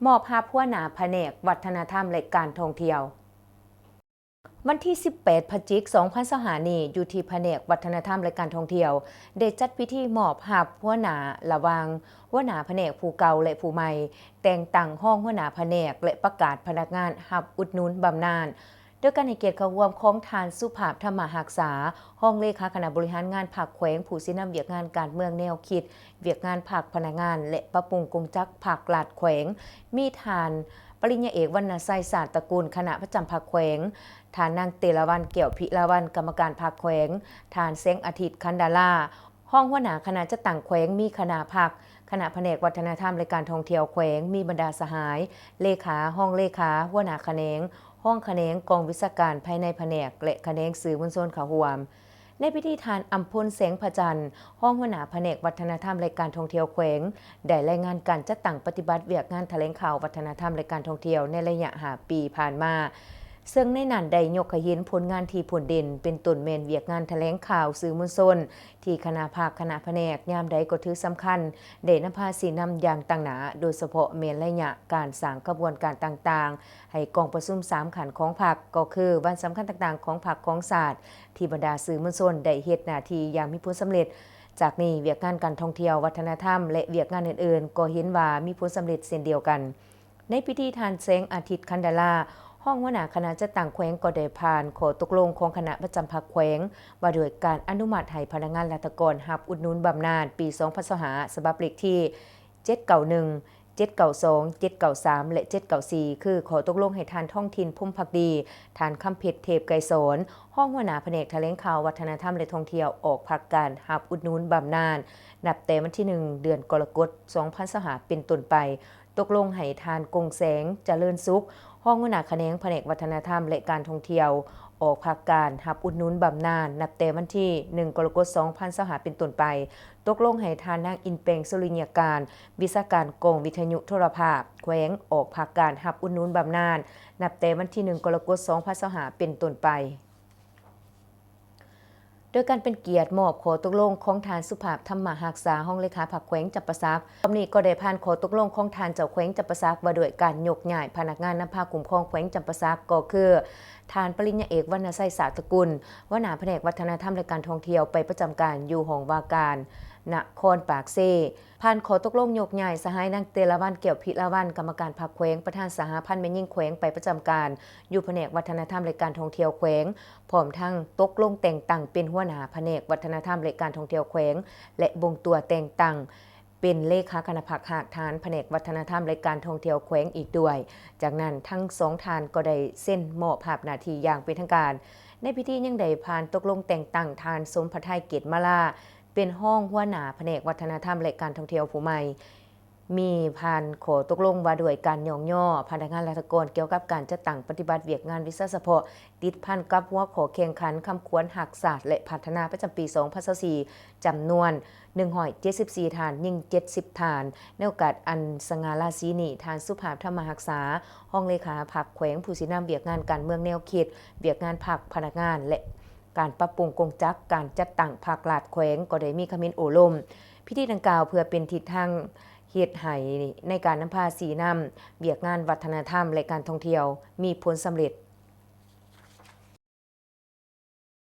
ມອບຮັບຫົວໜ້າພະແນກວັດທະນະທຳ ແລະ ການທ່ອງທ່ຽວ. ວັນທີສິບແປດ ພະຈິກ ສອງພັນຊາວຫ້ານີ້ ຢູ່ທີ່ພະແນກວັດທະນະທຳ ແລະ ການທ່ອງທ່ຽວ ໄດ້ຈັດພິທີມອບຮັບຫົວໜ້າລະຫວ່າງຫົວໜ້າພະແນກຜູ້ເກົ່າ ແລະ ຜູ້ໃໝ່, ແຕ່ງຕັ້ງຮອງຫົວໜ້າພະແນກ ແລະ ປະກາດພະນັກງານຮັບອຸດໜູນບຳນານ. ໂດຍການໃຫ້ກຽດເຂົ້າຮ່ວມຂອງທ່ານ ສຸພາບ ທຳມະຮັກສາ, ຮອງເລຂາຄະນະບໍລິຫານງານພັກແຂວງ, ຜູ້ຊີ້ນຳວຽກງານການເມືອງແນວຄິດ, ວຽກງານພັກ, ພະນັກງານ ແລະ ປັບປຸງກົງຈັກພັກລັດແຂວງ, ມີທ່ານປະລິນຍາເອກ ວັນນະໄຊ ສາດຕະກຸນ, ຄະນະປະຈຳພັກແຂວງ, ທ່ານນາງ ເຕລະວັນ ແກ້ວພິລາວັນ, ກຳມະການພັກແຂວງ, ທ່ານ ແສງອາທິດ ຄັນດາລາ, ຮອງຫົວໜ້າຄະນະຈັດຕັ້ງແຂວງ, ມີຄະນະພັກ, ຄະນະພະແນກວັດທະນະທຳ ແລະ ການທ່ອງທ່ຽວແຂວງ, ມີບັນດາສະຫາຍ, ເລຂາ, ຮອງເລຂາ, ຫົວໜ້າຂະແໜງ, ຮອງຂະແໜງ, ກອງວິຊາການພາຍໃນພະແນກ ແລະ ຂະແໜງສື່ມວນຊົນເຂົ້າຮ່ວມ. ໃນພິທີ, ທ່ານ ອຳພົນ ແສງພະຈັນ, ຮອງຫົວໜ້າພະແນກວັດທະນະທຳ ແລະ ການທ່ອງທ່ຽວແຂວງ ໄດ້ລາຍງານການຈັດຕັ້ງປະຕິບັດວຽກງານຖະແຫຼງຂ່າວວັດທະນະທຳ ແລະ ການທ່ອງທ່ຽວໃນໄລຍະຫ້າປີຜ່ານມາ, ເຊິ່ງໃນນັ້ນໄດ້ຍົກໃຫ້ເຫັນຜົນງານທີ່ພົ້ນເດັ່ນ, ເປັນຕົ້ນແມ່ນວຽກງານຖະແຫຼງຂ່າວສື່ມວນຊົນ ທີ່ຄະນະພັກ, ຄະນະພະແນກ ຍາມໃດກໍຖືສຳຄັນ ໄດ້ນຳພາຊີ້ນຳຢ່າງຕັ້ງໜ້າ, ໂດຍສະເພາະແມ່ນໄລຍະການສ້າງຂະບວນການຕ່າງໆ ໃຫ້ກອງປະຊຸມສາມຂັ້ນຂອງພັກ, ກໍຄືວັນສຳຄັນຕ່າງໆຂອງພັກຂອງຊາດ ທີ່ບັນດາສື່ມວນຊົນໄດ້ເຮັດໜ້າທີ່ຢ່າງມີຜົນສຳເລັດ. ຈາກນີ້, ວຽກງານການທ່ອງທ່ຽວ, ວັດທະນະທຳ ແລະ ວຽກງານອື່ນໆ ກໍເຫັນວ່າມີຜົນສຳເລັດເຊັ່ນດຽວກັນ. ໃນພິທີ, ທ່ານ ແສງອາທິດ ຄັນດາລາ, ຮອງຫົວໜ້າຄະນະຈັດຕັ້ງແຂວງ ກໍໄດ້ຜ່ານຂໍ້ຕົກລົງຂອງຄະນະປະຈຳພັກແຂວງ ວ່າດ້ວຍການອະນຸມັດໃຫ້ພະນັກງານລັດຖະກອນຮັບອຸດໜູນບຳນານປີສອງພັນຊາວຫ້າ ສະບັບເລກທີເຈັດເກົ້າໜຶ່ງ, ເຈັດເກົ້າສອງ, ເຈັດເກົ້າສາມ ແລະ ເຈັດເກົ້າສີ່ ຄືຂໍ້ຕົກລົງໃຫ້ທ່ານ ທອງຖິ່ນ ພົມພັກດີ, ທ່ານ ຄຳເພັດ ເທບໄກສອນ, ຮອງຫົວໜ້າພະແນກຖະແຫຼງຂ່າວ, ວັດທະນະທຳ ແລະ ທ່ອງທ່ຽວ ອອກພັກການຮັບອຸດໜູນບຳນານ ນັບແຕ່ວັນທີໜຶ່ງ ເດືອນກໍລະກົດ ສອງພັນຊາວຫ້າ ເປັນຕົ້ນໄປ. ຕົກລົງໃຫ້ທ່ານ ກົງແສງ ຈະເລີນສຸກ, ຮອງຫົວໜ້າຂະແໜງພະແນກວັດທະນະທຳ ແລະ ການທ່ອງທ່ຽວ ອອກພັກການຮັບອຸດໜູນບຳນານ ນັບແຕ່ວັນທີໜຶ່ງ ກໍລະກົດ ສອງພັນຊາວຫ້າ ເປັນຕົ້ນໄປ. ຕົກລົງໃຫ້ທ່ານ ນາງ ອິນແປງ ສຸລິຍະການ, ວິຊາການກອງວິທະຍຸໂທລະພາບແຂວງ ອອກພັກການຮັບອຸດໜູນບຳນານ ນັບແຕ່ວັນທີໜຶ່ງ ກໍລະກົດ ສອງພັນຊາວຫ້າ ເປັນຕົ້ນໄປ. ໂດຍການເປັນກຽດມອບຂໍ້ຕົກລົງຂອງທ່ານ ສຸພາບ ທຳມະຮັກສາ, ຮອງເລຂາພັກແຂວງຈຳປາສັກ. ຮອບນີ້ກໍໄດ້ຜ່ານຂໍ້ຕົກລົງຂອງທ່ານເຈົ້າແຂວງຈຳປາສັກ ວ່າດ້ວຍການຍົກຍ້າຍພະນັກງານນຳພາຄຸ້ມຄອງແຂວງຈຳປາສັກ, ກໍຄື ທ່ານປະລິນຍາເອກ ວັນນະໄຊ ສາດຕະກຸນ, ຫົວໜ້າພະແນກວັດທະນະທຳ ແລະ ການທ່ອງທ່ຽວ ໄປປະຈຳການຢູ່ຫ້ອງວ່າການນະຄອນປາກເຊ. ຜ່ານຂໍ້ຕົກລົງຍົກຍ້າຍສະຫາຍນາງ ເຕລະວັນ ແກ້ວພິລາວັນ, ກຳມະການພັກແຂວງ, ປະທານສະຫະພັນແມ່ຍິງແຂວງ, ໄປປະຈຳການຢູ່ພະແນກວັດທະນະທຳ ແລະ ການທ່ອງທ່ຽວແຂວງ, ພ້ອມທັງຕົກລົງແຕ່ງຕັ້ງເປັນຫົວໜ້າພະແນກວັດທະນະທຳ ແລະ ການທ່ອງທ່ຽວແຂວງ ແລະ ບົ່ງຕົວແຕ່ງຕັ້ງເປັນເລຂາຄະນະພັກຮາກຖານພະແນກວັດທະນະທຳ ແລະ ການທ່ອງທ່ຽວແຂວງອີກດ້ວຍ. ຈາກນັ້ນ, ທັງສອງທ່ານກໍໄດ້ເຊັນມອບພາບໜ້າທີ່ຢ່າງເປັນທາງການ. ໃນພິທີຍັງໄດ້ຜ່ານຕົກລົງແຕ່ງຕັ້ງທ່ານ ສົມພະໄທ ເກດມາລາ ເປັນຮອງຫົວໜ້າພະແນກວັດທະນະທຳ ແລະ ການທ່ອງທ່ຽວຜູ້ໃໝ່, ມີຜ່ານຂໍ້ຕົກລົງວ່າດ້ວຍການຍ້ອງຍໍພະນັກງານລັດຖະກອນກ່ຽວກັບການຈັດຕັ້ງປະຕິບັດວຽກງານວິຊາສະເພາະ ຕິດພັນກັບຫົວຂໍ້ແຂ່ງຂັນຄຳຂວັນຮັກຊາດ ແລະ ພັດທະນາປະຈຳປີສອງພັນຊາວສີ່ ຈຳນວນໜຶ່ງຮ້ອຍເຈັດສິບສີ່ທ່ານ, ຍິງເຈັດສິບທ່ານ. ໃນໂອກາດອັນສະຫງ່າລາສີນີ້, ທ່ານ ສຸພາບ ທຳມະຮັກສາ, ຮອງເລຂາພັກແຂວງ, ຜູ້ຊີ້ນຳວຽກງານການເມືອງແນວຄິດ, ວຽກງານພັກ, ພະນັກງານ ແລະ ການປັບປຸງກົງຈັກການຈັດຕັ້ງພັກລັດແຂວງ ກໍໄດ້ມີຄຳເຫັນໂອ້ລົມ. ພິທີດັ່ງກ່າວເພື່ອເປັນທິດທາງເຮັດໃຫ້ໃນການນຳພາຊີ້ນຳວຽກງານວັດທະນະທຳ ແລະ ການທ່ອງທ່ຽວມີຜົນສຳເລັດ